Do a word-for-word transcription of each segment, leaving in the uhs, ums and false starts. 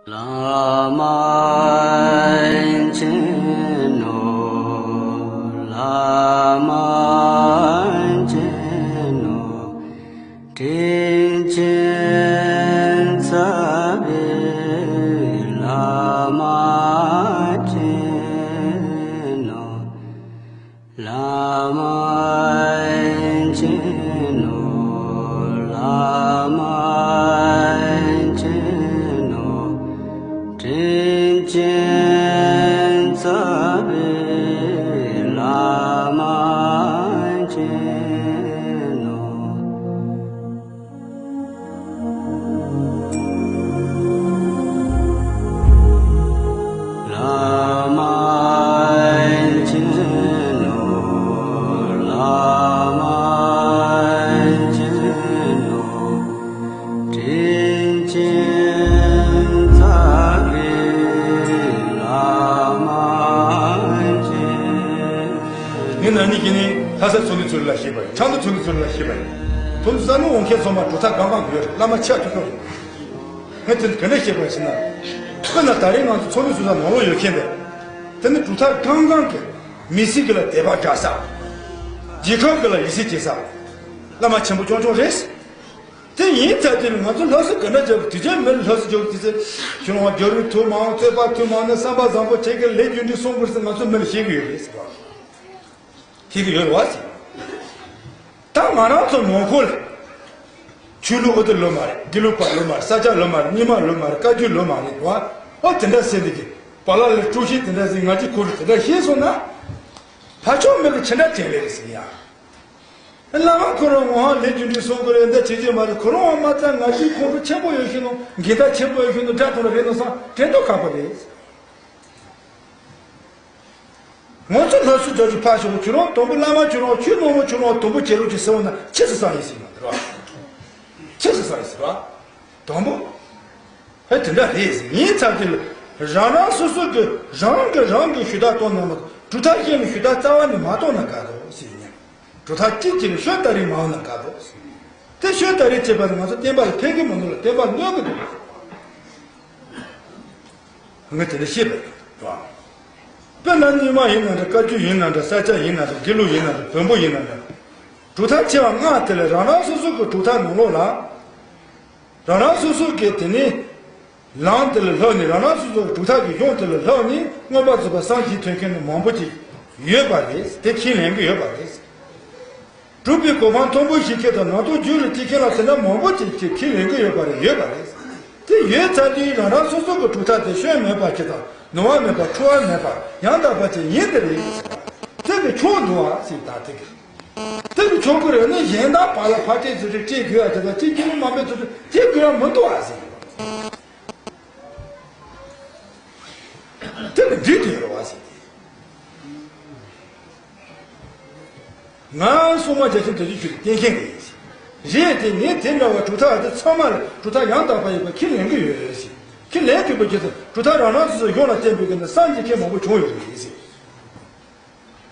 བླ་མ་མཁྱེན་ནོ། བླ་མ་མཁྱེན་ནོ། དྲིན་ཅན་རྩ་བའི་བླ་མ་མཁྱེན་ནོ། བླ་མ་མཁྱེན་ནོ། བླ་མ་མཁྱེན་ནོ། དྲིན་ཅན་རྩ་བའི་བླ་མ་མཁྱེན་ནོ། བླ་མ་མཁྱེན་ནོ། བླ་མ་མཁྱེན་ནོ། དྲིན་ཅན་རྩ་བའི་བླ་མ་མཁྱེན། ངས་ན་ནིང་གི་ནི་ལྷ་ས་ཚོ་ལི་ཚོ་ལ་ཤེས་པ་ཡིན། ཁྲང་ཏུ་ཚོ་ལི་ཚོ་ལ་ཤེས་པ་ཡིན། ཐོན་ས་ནི་འོང་མཁན་ཚང་མ་གྲུབ་མཐའ་གང་གང་ཡོད་རེད། བླ་མ་ཆ་ཁྱོད་ཁྱོད་རེད། ངས་དེ་ག་འདྲ་ཤེས་པ་ཞེ་ན། དཔེར་ན་ད་རེས་ང་ཚོ་ཚོ་ལི་ཚོ་ས་ནང་ལོགས་ཡོད་མཁན་དེ། དེ་ནི་གྲུབ་མཐའ་གང་གང་གི་མི་སེར་གི་ལ་དད་པ་དྲག་ས། རྒྱལ་ཁབ་གི་ལ་ཡིད་ཆེས་བྱེད་ས། བླ་མ་ཆེན་པོ་རྐྱང་རྐྱང་རེད། དེ་ཡིན་ཚར་དུས་ང་ཚོ་ལྷ་ས་ག་འདྲ་རྒྱབ་དུས་ཆེན་མེད་ལྷ་ས་རྒྱབ་དུས་ཚེ་ཁྱོད་རང་རྒྱལ་རིགས་ཐུབ་མང་རྩོད་པ་ཐུབ་མང་ནས་བསམ་པ་བཟང་པོ་བྱེད་ཀྱི་ལས་རྒྱུ་འབྲས་སོང་དགོས་ཟེར་ང་ཚོ་མི་ལ་ཤེས་ཀྱི་ཡོད་རེད་ཟེར་བ། ཤེས་ཀྱི་ཡོད་རེད་བ་ཟེར། ད་ང་རང་ཚོ་ནང་ཁུལ་ལ་ཆོས་ལུགས་ཨོ་ཏི་ལོ་མ་རེད། དགེ་ལུགས་པ་ལོ་མ་རེད། ས་སྐྱ་ལོ་མ་རེད། རྙིང་མ་ལོ་མ་རེད། བཀའ་བརྒྱུད་ལོ་མ་རེད་བ། ཨོ་དེ་འདྲ་ཟེར་འདི་གི་བ་ལ་ལ་སྤྲོ་ཤེས་དེ་འདྲ་ཟེར་ང་ཅི་ཁོ་རུ་དེ་འདྲ་ཤེས་སོང་ན། ཕ་ཆོག་མི་གི་ཆི་འདྲ་དྲན་ལེ་རེད་ཟེར་ཡ། བླ་མ་ཁོ་རང་ངོ་ཧང་ལས་རྒྱུ་འབྲས་སོང་གི་རེད། འདི་བྱེད་ཀྱི་མ་རེད། ཁོ་རང་བ་མ་ཚད་ང་ཅི་ཁོང་ཁྲོ་ཆེན་པོ་ཡོད་ཤི་ནོ། འགལ་ཟླ་ཆེན་པོ་ཡོད་ཤི་ནོ། དགྲ་དང་རེད་ནོ་སང་དྲན་ཐོ་ཁག་པོ་རེད། ང་ཚོ་ལྷ་སུ་རྒྱ་ཆུ་ཕ་ཤོག་ཁྱོད་རང་དོན་པོ་བླ་མ་ཁྱོད་རང་ཆོས་ནོར་མོ་ཁྱོད་རང་དོན་པོ་བྱེད་རོགས་ཀྱི་ཟེར་བ་ན་ཆི་ཟེར་ས་ཡིན་ཟེར་ཡོང་དེ་ར། ཆི་ཟེར་ས་ཡིན་ཟེར་བ། དང་པོ། ཧེ་དེ་འདྲ་རེད་ཟེར་ཡིན་ཚར་དུས་ལ་རང་རང་སོ་སོ་གི་རང་གི་རང་གི་ཞུ་དག་གཏོང་ན་མ་གཏོགས་གྲུབ་མཐའ་གཞན་ལ་ཞུ་དག་རྩ་བ་ནས་མ་གཏོང་ན་དགའ་འདུག་ཟེར་ཡིན། གྲུབ་མཐའ་གཅིག་གཅིག་ལ་ཤོད་ལྟ་རེས་མ་འོང་ན་དགའ་འདུག་ཟེར། དེ་ཤོད་ལྟ་རེས་བྱེད་པ་ལ་ང་ཚོ་བསྟན་པ་ལ་ཕན་གི་མི་འདུག་ལ་བསྟན་པ་གནོད་གི་འདུག་ང་དེ་འདྲ་ཤེས་པ་རེད། དཔེར་ན་རྙིང་མ་ཡིན་ན་འདྲ། བཀའ་བརྒྱུད་ཡིན་ན་འདྲ། ས་སྐྱ་ཡིན་ན་འདྲ། དགེ་ལུགས་ཡིན་ན་འདྲ། བོན་པོ་ཡིན་ན་འདྲ། གྲུབ་མཐའ་ཆེ་བ་ལྔ་དེ་ལས་རང་རང་སོ་སོ་གི་གྲུབ་མཐའ་ནང་ལོགས་ལ། རང་རང་སོ་སོ་གི་དེ་ནི་ལམ་དེ་ལ་ལྷག་ནས། རང་རང་སོ་སོ་གི་གྲུབ་མཐའ་གི་གཞུང་དེ་ལ་ལྷག་ནས་མངོན་པར་རྫོགས་པ་སངས་རྒྱས་ཐོན་མཁན་ནི་མང་པོ་ཅིག་ཡོད་པ་རེད། དེ་ཁས་ལེན་གི་ཡོད་པ་རེད། གྲུབ་པའི་གོ་འཕང་མཐོན་པོ་ཞིག་ཁྱེད་དང་ནང་དོན་རྒྱུད་ལ་བསྟན་མཁན་ལ་དེ་འདྲ་མང་པོ་ཅིག་ཅིག་ཁས་ལེན་གི་ཡོད་པ་རེད། ཡོད་པ་རེད། དེ་ཡོད་ཚར་དུས་རང་རང་སོ་སོ་གི་གྲུབ་མཐའ་དེ་སྐྱོན་མེད་པ་ཅིག་དང་ནོར་བ་མེད་པ་འཁྲུལ་བ་མེད་པ་ཡང་དག་པ་ཅིག་ཡིན་དེ་རེད། དེ་གི་ཆོག་འདུག་བ་ཟེར། ད་དེ་གི་དེ་གི་ཆོག་གི་རེད་ན་གཞན་དག་བར་ལ་ཕར་སྤྲད་ཚུལ་ཁྲིད་སྤྲད་དགོས་ཡ་དེ་དང་གཅིག་གི་མ་འབད་ཚུལ་ཁྲིད་དེ་དགོས་ཡ་མི་འདུག་བ་ཟེར། དེ་ལ་འདྲི་དེ་ཡོད་རེད་བ་ཟེར། ང་སྲུང་མ་བརྒྱ་བྱིན་རྡོ་རྗེ་ཁྱོད་ཀྱི་རྟེན་མཁན་རེད། རེད་དེ་ངས་དེ་འདྲ་བ་གྲུབ་མཐའ་དེ་ཚང་མ་ལ་གྲུབ་མཐའ་ཡང་དག་པ་ཡིན་པ་ཁས་ལེན་གི་ཡོད་ཟེར། ཁས་ལེན་དགོས་པའི་རྒྱུ་དེ་གྲུབ་མཐའ་རང་རང་སོ་སོའི་གཞུང་ལ་བརྟེན་པའི་གི་ནི་སངས་རྒྱས་མཁན་མང་པོ་བྱུང་ཡོད་རེད་ཟེར།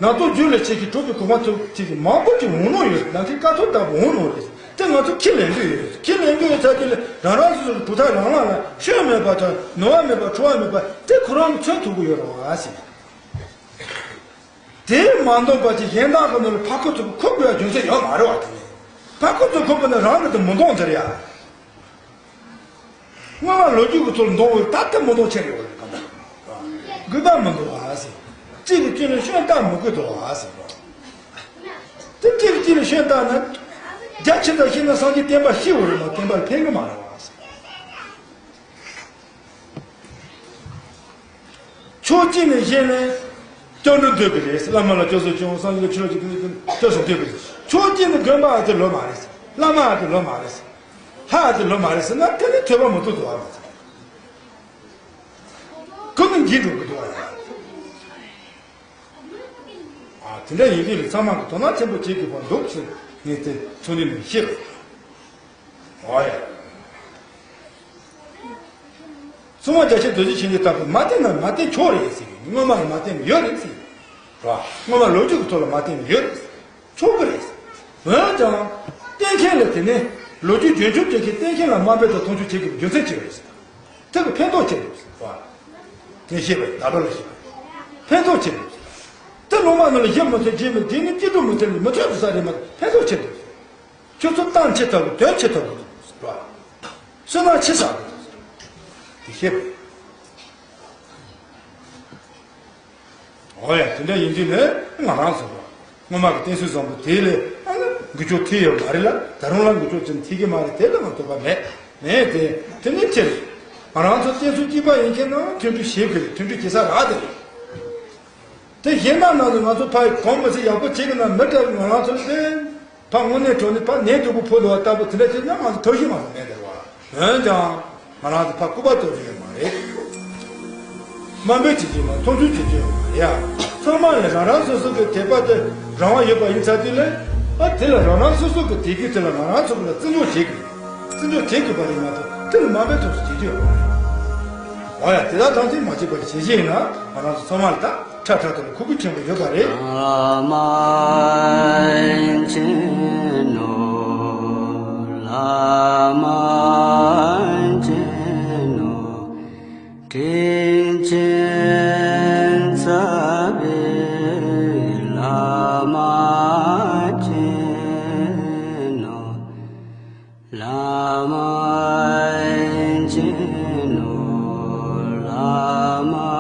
ནང་དོན་རྒྱུད་ལ་ཆེད་ཀྱི་གྲུབ་པའི་གོ་འཕང་ཐོབ་ཅིག་གི་མང་པོ་ཅིག་འོང་ནོ་ཡོད་རེད། ནང་གི་དཀའ་ཐུབ་ལྟ་བུ་འོང་ནོ་རེད། དེ་ང་ཚོ་ཁས་ལེན་གི་ཡོད་རེད། ཁས་ལེན་གི་ཡོད་ཚར་དུས་ལ་རང་རང་སོ་སོ་གི་གྲུབ་མཐའ་རང་རང་ལ་སྐྱོན་མེད་པ་དང་ནོར་བ་མེད་པ་འཁྲུལ་བ་མེད་པ་དེ་ཁོ་རང་གི་མཚོན་ཐུབ་གི་ཡོད་རེད་བ་ཟེར། དེ་མ་འདོན་པ་ཅིག་གཞན་དག་གི་ནང་ལ་ཕར་ཁུ་ཚུར་ཁུ་དགོས་ཡ་རྒྱུ་མཚན་ཡོད་མ་རེད་བ། དེ་ནི་ཕར་ཁུ་ཚུར་ཁུ་དགོས་ན་རང་གི་དེ་མི་འདོན་དེ་རེད་ཡ། སྔོན་མ་ལོ་རྒྱུས་ཀྱི་ཐོག་ལ་འདོན་འོས་ད་ལྟ་མི་འདོན་ཆེ་རེད་བ་རེད་གང་ལྟར། དགོས་པ་མི་འདུག་བ་ཟེར། གཅིག་གིས་གཅིག་ལ་སྐྱོན་བཏགས་མི་དགོས་འདུག་བ་ཟེར་རོ། དེ་གཅིག་གིས་གཅིག་ལ་སྐྱོན་བཏགས་ན། རྒྱ་ཆེ་དྲགས་ཤེས་ན་སངས་རྒྱས་བསྟན་པ་ཤི་བ་རེད་མ་བསྟན་པ་ལ་ཕན་གི་མ་རེད་བ་ཟེར། ཕྱོགས་གཅིག་ནས་བཤད་ན། སྐྱབས་འགྲོ་འདོད་པའི་རེད། བླ་མ་ལ་སྐྱབས་སུ་མཆིའོ། སངས་རྒྱས་ཆོས་ཀྱི་སྐྱབས་སུ་འདོད་པའི་རེད། ཕྱོགས་གཅིག་ནས་དགོན་པ་ཨ་དེ་ལོ་མ་རེད། བླ་མ་ཨ་དེ་ལོ་མ་རེད། ལྷ་ཨ་དེ་ལོ་མ་རེད་ཟེར་ན་དེ་ནི་ཐོས་པ་མི་ཐོབ་འདུག་བ་མ་ཚད། ཁོ་ནི་འགྱིད་འགྲོ་གི་འདུག་བ་ཡ། ཨ་དེ་འདྲ་ཡིན་དུས་ལ་ཚང་མ་གི་དོ་སྣང་ཆེན་པོ་བྱེད་དགོས་པ་འདུག་ཟེར་ངས་དེ་ཚོ་ནི་ནས་བཤད་པ་ཡིན། ཨོ་ཡ། སྲུང་མ་རྒྱ་ཆེན་རྡོ་རྗེ་འཆང་གིས་བཏབ་པའི་མ་བསྟེན་ན་མ་བསྟེན་ཆོག་རེད་ཟེར་གི། སྔོན་མ་ལ་མ་བསྟེན་ཡོད་རེད་ཟེར་གི། རེད་བ། སྔོན་མ་ལོ་རྒྱུས་ཀྱི་ཐོག་ལ་མ་བསྟེན་ཡོད་རེད་ཟེར། ཆོག་གི་རེད་ཟེར། འོན་ཀྱང་བསྟེན་མཁན་ལ་དེ་ནས་ལོ་རྒྱུས་རྒྱུན་འཁྱོངས་བྱེད་མཁན་བསྟེན་མཁན་ལ་དམའ་འབེབས་དང་མཐོང་ཆུང་བྱེད་དགོས་པའི་རྒྱུ་མཚན་ཅི་རེད་ཟེར། དེ་གི་ཕན་ཐོགས་ཆེ་རེད་ཟེར་བ། དེ་ཤེས་པས་ད་ལོ་ལ་ཤེས་པ། ཕན་ཐོགས་ཆེ་རེད་ཟེར། དེ་ལུང་མ་ནོར་ལ་ཞིབ་མི་ཚོལ་རྗེས་མི་དེ་ནི་སྐྱིད་སྡུག་མི་ཚོལ་ནི་མི་ཚོལ་དུ་ས་རེད་མ་ཕན་ཐོགས་ཆེ་རེད་ཟེར། ཁྱོད་ཚོ་ཏང་ཆེ་ཐོག་གི་དོན་ཆེ་ཐོག་གི་ཟེར་བ། བསོད་ནམས་ཆེ་ས་རེད་ཟེར། དེ་ཤེས་པས། འོ་ཡ། དེ་འདྲ་ཡིན་དུས་ནས་ང་རང་ཚོ་སྔོན་མ་གི་བསྟན་སྲིད་བཟང་པོ་དེ་ལས་ཨ་ནི་འགུལ་སྐྱོད་ཐེབས་ཡོད་མ་རེད་ལ། ད་རུང་ལ་འགུལ་སྐྱོད་ཅིག་ཐེབས་ཀྱི་མ་རེད། དེ་ལ་ང་དོགས་པ་མེད། མེད་དེ། དེ་ནས་ཕྱིར་ང་རང་ཚོ་བསྟན་སྲིད་གཅིག་པ་ཡིན་མཁན་ན་མཐུན་སྒྲིལ་བྱེད་དགོས། མཐུན་སྒྲིལ་བྱེད་ས་རག་དེ་རེད། དེ་གཞན་དག་ནང་དུ་ང་ཚོ་ཕ་གོང་མི་སེར་ཡག་པོ་བྱེད་དགོས་ན་མི་འདྲ་བའི་ང་རང་ཚོ་ལ་དེ། ཕ་དངོས་གནས་དྲང་གནས་ཕ་ནད་དུག་པོ་ཕོག་འདུག་པ་ལྟ་བུ་དེ་འདྲ་བྱས་ན་ང་ཚོ་ཐབས་ཤེས་མ་གཏོགས་མེད་དེ་བ། འོན་ཀྱང་ང་རང་ཚོ་ཕ་སྐུ་པར་གཏོར་རྒྱུ་ཡོད་མ་རེད། དམའ་འབེབས་བྱེད་རྒྱུ་མ། མཐོང་ཆུང་བྱེད་རྒྱུ་ཡོད་མ་རེད་ཡ། ཚང་མ་ལ་རང་རང་སོ་སོ་གི་དད་པ་དེ་རང་དབང་ཡོད་པ་ཡིན་ཚར་དུས་ལ། ཨ་དེ་ལ་རང་རང་སོ་སོ་གི་དད་གུས་དེ་ལ་ང་རང་ཚོ་གི་ལ་བརྩི་འཇོག་བྱེད་དགོས། བརྩི་འཇོག་བྱེད་དགོས་པ་རེད་མ་གཏོགས་དེ་ལ་དམའ་འབེབས་ཐོག་སུ་བྱེད་རྒྱུ་ཡོད་མ་རེད། འོ་ཡ། དེ་དག་དམ་ཚིག་མ་བྱས་པར་བྱེད་ཤེས་ན་ང་རང་ཚོ་ཚང་མ་ལ་ད། ཁྲ་ཁྲ་དང་ཁུ་ཁུ་ཆེན་པོ་ཡོད་པ་རེད། བླ་མ་མཁྱེན་ནོ། བླ་མ་མཁྱེན་ནོ། དྲིན་ཅན་ཚ་བའི་བླ་མ་མཁྱེན་ནོ། བླ་མ་མཁྱེན་ནོ། བླ་མ།